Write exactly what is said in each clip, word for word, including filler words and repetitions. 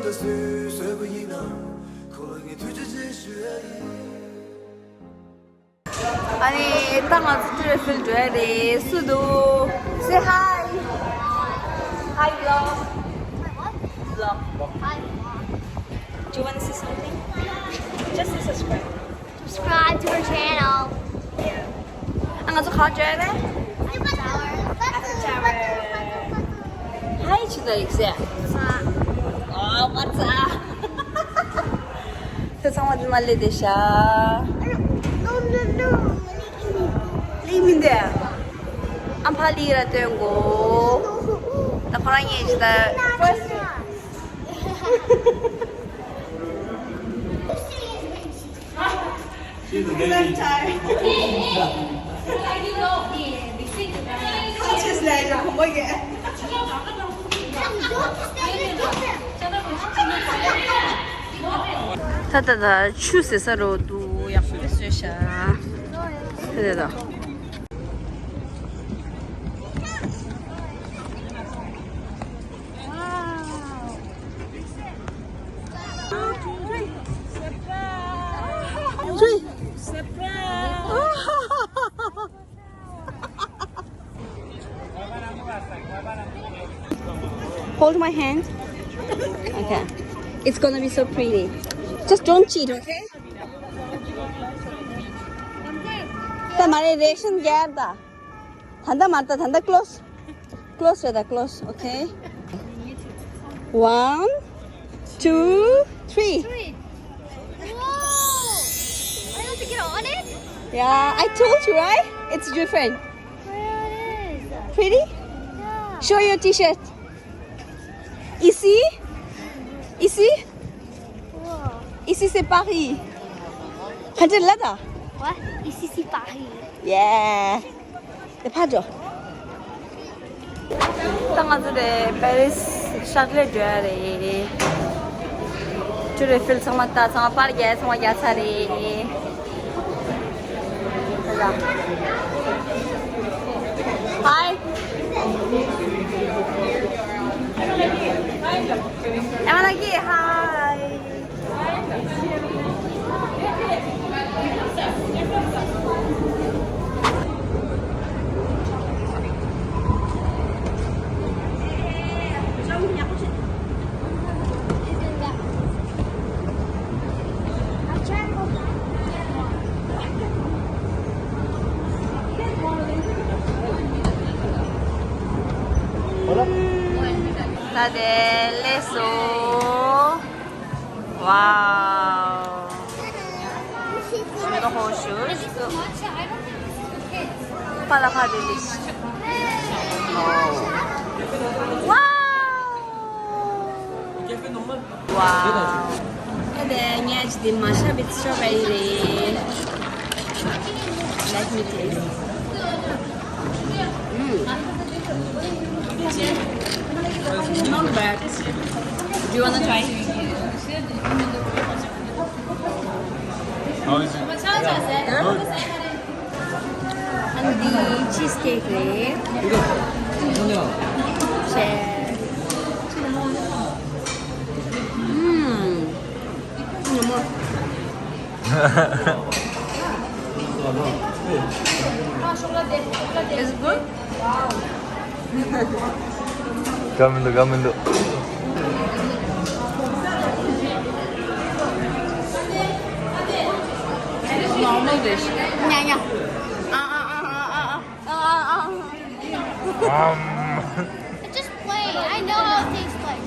ད་སུས་གསོལ་བ་ཡིན་ན། ཁོ་ལ་ངས་ཐུགས་རྗེ་ཆེ་ཞུ་ཡ་ཡིན། ཨ་ནི་ད་ང་ཚོ་ཊུར་ཕིལ་འགྲོ་ཡ་རེད། སུ་འདུག Say hi. Hi vlog. Vlog. Do you want to say something? Just say subscribe. Subscribe to our channel. ཨ་ང་ཚོ་ག་འགྲོ་ཡ་རེད། Eiffel Tower. Hi to the exam. Oh, what's up? ཁྱོད་ཚང་མ་འདི་མ་སླེབས་བསྡད་ཤག No, no, no. སླེབས་མི་འདུག་ཨམ་ཕ་ལི་ར་སྟོན་གོ་ད་ཁོ་རང་ཉིད་ཅི་ད་first. She's a baby. ད་ད་ད་ཆུ་ཟེར་ས་རོ་འདུག་ཡག་པོ་བཟོས་ཤག་ད་ད་ད། Wow. Three. Surprise. Hold my hand. Okay. It's gonna be so pretty. Just don't cheat, okay? ད་མ་རེད། རེག་ཤན་རྒྱག་ད། ད་ལྟ་མ་ད་ད་ལྟ་close. Close རེད་ད། Close. Okay. One, two, three. Three. Whoa! I have to get on it? Yeah, I told you, right? It's different. There it is. Pretty? Yeah. Show your t-shirt. Ici? Ici? Whoa. Ici, c'est Paris. What? Ici, c'est Paris. Yeah. དེ་ཕར་འགྲོ། ད་ང་ཚོ་དེ་པེ་རིས་ཤར་ལེ་འགྲོ་ཡ་རེད། ཊུར་ཕིལ་ཚང་མ་ད་ཚང་མ་པར་རྒྱག་ཚང་མ་རྒྱག་ཚར་རེད། Hi. Emma Lagi, hi. ད་དེ་ལས་སོ། Wow. Some of the horseshoes. Pala pala. Oh. Wow. Wow. And then, yeah, the mashup with strawberry. Let me taste. Mm. Not bad. Do you wanna try? How is it? Good. And the cheesecake, right? Cheers. Mm. Is it good? དགའ་མི་འདུག་དགའ་མི་འདུག Normal dish. Yeah, yeah. Uh, uh, uh, uh, uh, uh. Uh, uh, uh. Um. It's just plain. I know how it tastes like.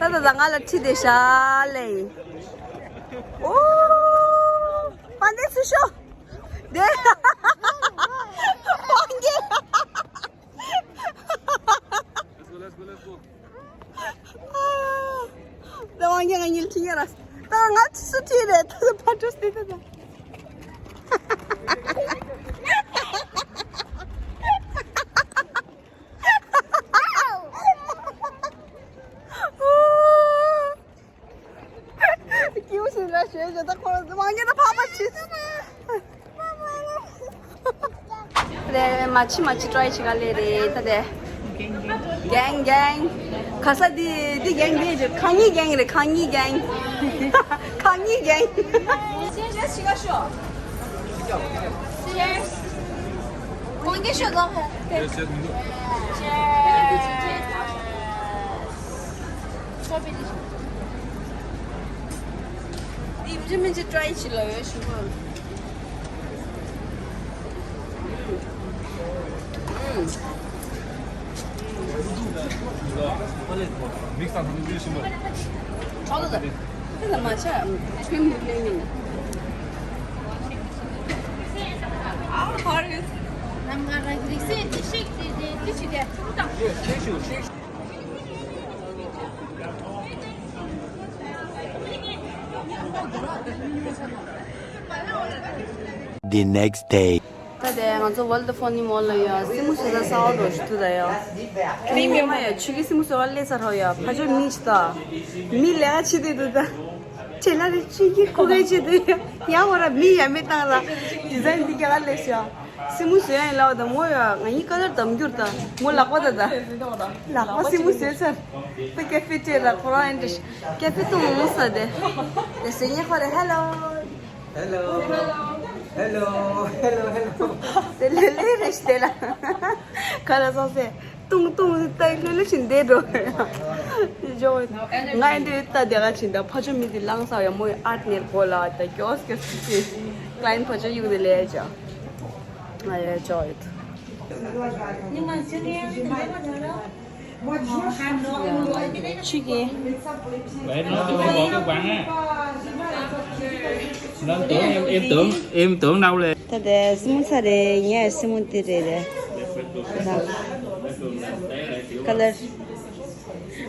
ད་ད་ད་ང་ལ་ཁྲིད་དེ་ཤ་ལེ། ཨོ། པན་དེ་སུ་ཤོ། དེ། པན་དེ། Let's go, let's go, let's go. ད་དབང་རྒྱལ་ང་གཉིས་ལ་ཁྲིད་ཡ་ར། ད་ང་ཚོ་སུ་ཁྲིད་རེད། ད་ཕར་འགྲོ་སྟེ་ད། ཀིའུ་ཞིག་ལ་ཞོལ་ཞོལ་ད་ཁོ་རང་མང་ཉེ་ད་ཕག་པ་བྱེད། རེད། མ་ཕྱི་མ་ཕྱི་ཊི་རའི་བྱེད་ག་ལེ་རེད་ད་དེ། གེང་གེང་། ག་ས་འདི་འདི་གེང་འདི་རེད། ཁ་ཉིན་གེང་རེད། ཁ་ཉིན་གེང་། ཁ་ཉིན་གེང་། Cheers. Cheers. འདི་མི་འདི་ཊི་རའི་བྱེད་ལ་ཡོད་ཞུ་གོ། ཨུམ། ཨུམ། ཨུམ། ཁྲོ་ལོ་ད། ཁྱེད་ལ་མ་ཆ་ཁྱོད་མི་ལེན་མིན། ཨ་ཧོར་ཡོད། ནམ་ག་ར་རིགས་སེ་ཏི་ཤིག་ཏི་ཏི་ཏི་ཤིག་ཏི་ཐུག་དང་། The next day. ད་དེ་ང་ཚོ་ཝོལ་ཌི་ཕོ་ནི་མོལ་ལ་ཡོད། སི་མོ་ཟོས་ས་སའོ་རོ་ཞུ་ཐུ་ད་ཡོད། མི་མི་མ་ཡོད། ཆུ་གི་སི་མོ་ཟོས་པ་ལས་ས་རོ་ཡོད། ཕ་ཆོས་མི་ཆི་ད། མི་ལས་ཀ་ཆི་དེ་དུ་ད། ཁྲེ་ལ་རེ་ཆི་གི་ཁུ་གེ་ཆི་དེ་ཡ། ཡ་བོ་ར་མི་ཡ་མེ་བཏང་ར། ཌི་ཛའིན་འདི་རྒྱ་གར་ལས་ཤ། སི་མོ་ཟོས་ཡ་ཡིན་ལ་བ་ད་མོ་ཡོད། ང་ཡི་ཀ་ལར་དམ་འགྱུར་ད། མོ་ལག་པ་ད་ད། ལག་པ་སི་མོ་ཟོས་ཚར། ད་ཀེ་ཧྥེ་ཏྲེ་ལ་ཁོ་རང་ཨེ་འདྲ་ཀེ་ཧྥེ་ཏུ་མོ་ས་དེ། དེ་སི་ཉེ་ཁོ་རེ་ཧེ་ལོ། Hello. Hello. Hello. Hello. དེ་ལེ་ལེ་རེ་ཞིག་དེ་ལ། ཁ་ལ་སོང་སེ། ཏུང་ཏུང་ཏའི་ལེ་ལེ་ཞིག་འདེད་འགྲོ། ཇོ། ང་ཨེ་འདྲ་ལྟ་དེ་ག་ཕྱིན་ད་ཕ་ཆོ་མི་དེ་ལངས་ས་ཡ་མོ་ཨར་ཊི་ནེར་གོ་ལ་ད་ཀྱོས་ཀྱོས་ཀྱི་ཀ་ལ་ཡན་ཕ་ཆོ་ཡུག་དེ་ལེ་ཇ། ང་ཡ་ཇོ་ཡོད། ཆུ་གི། Em tưởng, em tưởng, em tưởng đâu lẹ. ད་དེ་སི་མོ་ཚ་རེད། ངས་སི་མོ་དེ་རེད་རེད། ཀ་ལར།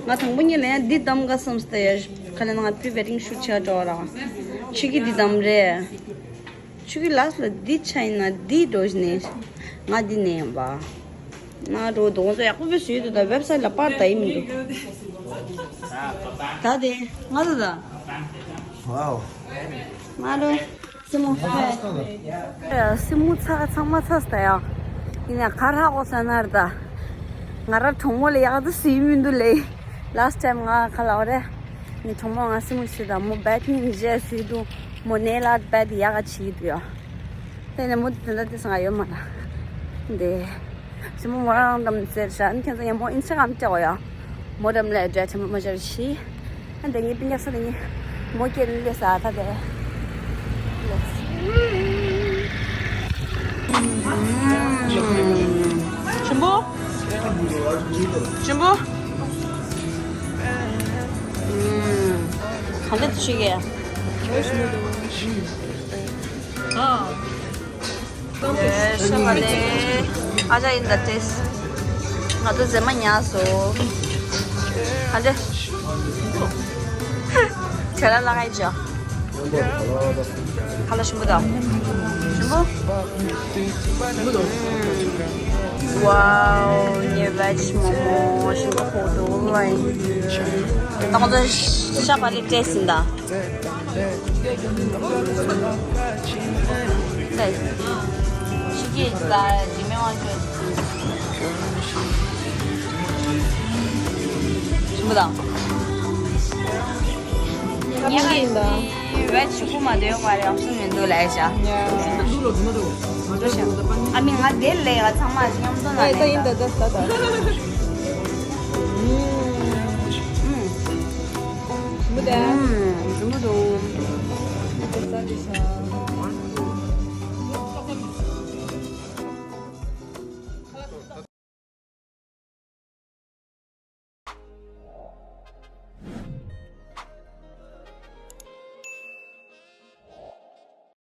ང་དང་པོ་ཉིད་ལ་ཡང་འདི་བདམས་དགའ་བསམ་སྟེ་ཡ། ཁ་ལ་ང་པི་ཝེ་ཌིང་ཤུ་ཊི་བྱ་འགྲོ་ར། ཆུ་གི་འདི་བདམས་རེད། ཆུ་གི་ལགས་ལ་འདི་ཆ་ཡིན་ན་འདི་འགྲོ་ནས་ང་འདི་ནས་ཡིན་པ། ང་འགྲོ་དོང་ཚོ་ཡག་པོ་བཟོས་འདུག་ད་ཝེབ་སའིཊ་ལ་པར་ད་ཡིན་མི་འདུག་ད་དེ་ང་ཚོ་ད། Wow. ང་རོ། སི་མོ་ཧེ། སི་མོ་ཚ་ཚང་མ་ཚ་སྟ་ཡ། ཡིན་ན་ག་ར་གོ་ས་ན་ར་ད། ང་ར་གྲོང་མོ་ལ་ཡག་ཏུ་སུ་ཡིན་མི་འདུག་ལེ། Last time ང་ག་ལ་བ་རེད། ངའི་གྲོང་མོ་ང་སི་མོ་ཞིག་དང་མོ་བེད་ནི་རྗེས་སུ་འདུག་མོ་ནེལ་ཨར་ཊི་བེད་ཡག་ག་བྱེད་ཀྱི་འདུག་ཡ། དེ་ནས་མོ་དེ་འདྲ་དེ་སང་ཡོད་མ་ལ། འདི། སི་མོ་མོ་རང་དམ་ཟེར་ཤ་ཨན་ཁྱེད་ཚོ་ཡང་མོ་ཨིན་སི་ཊ་གྷ་རམ་སྤྲད་གོ་ཡ། མོ་འགྲམ་ལ་འདྲ་ཆེན་མོ་མ་བྱར་ཤི། ཨ་འདི་ངའི་སྤུན་ཀྱག་ས་དེ་ནི་མོ་སྐྱེ་ནི་ལས་ས་ད་དེ། ཞིམ་པོ། ཞིམ་པོ། གང་འདྲ་དུ་ཤི་གེ། ཨ། ཨེ་ཤ་མ་ལེ། ཨ་ཅག་ཡིན་ད་ཏེས། ང་ཚོ་མཛེས་མ་ཉག་སོ། ཨ་ཅག་ཁྱེད་རང་ལ་ང་ཡི་ཅག་ཁ་ལག་ཞིམ་པོ་དང་། ཞིམ་པོ། ཝའོ། ཉེ་བའི་མོག་མོག་ཞིམ་པོ་ཧོ་དོ་ལ་ཡིན། ད་ང་ཚོ་ཤ་བ་ལི་ཏེས་ཡིན་ད། ད། ཕྱི་རྒྱལ་ལ་རིན་མེད་དབང་ཆོག་ཞིམ་པོ་དང་། ཉེ་བའི་ཡིན་ད། ཝེ་ཆུ་ཁུ་མ་དོན་མ་རེད། ཨོབ་སོན་མི་འདུག་ལས་བྱ། ཨ་མི་ང་དེ་ལས་ང་ཚང་མ་མཉམ་དུ་ན་ད་ཡིན་ད་ད་ད་ད། ཨུམ། ཨུམ། ཞིམ་པོ་ད། ཨུམ། ཞིམ་པོ་འདུག་ད་ས་འདི་ཤ།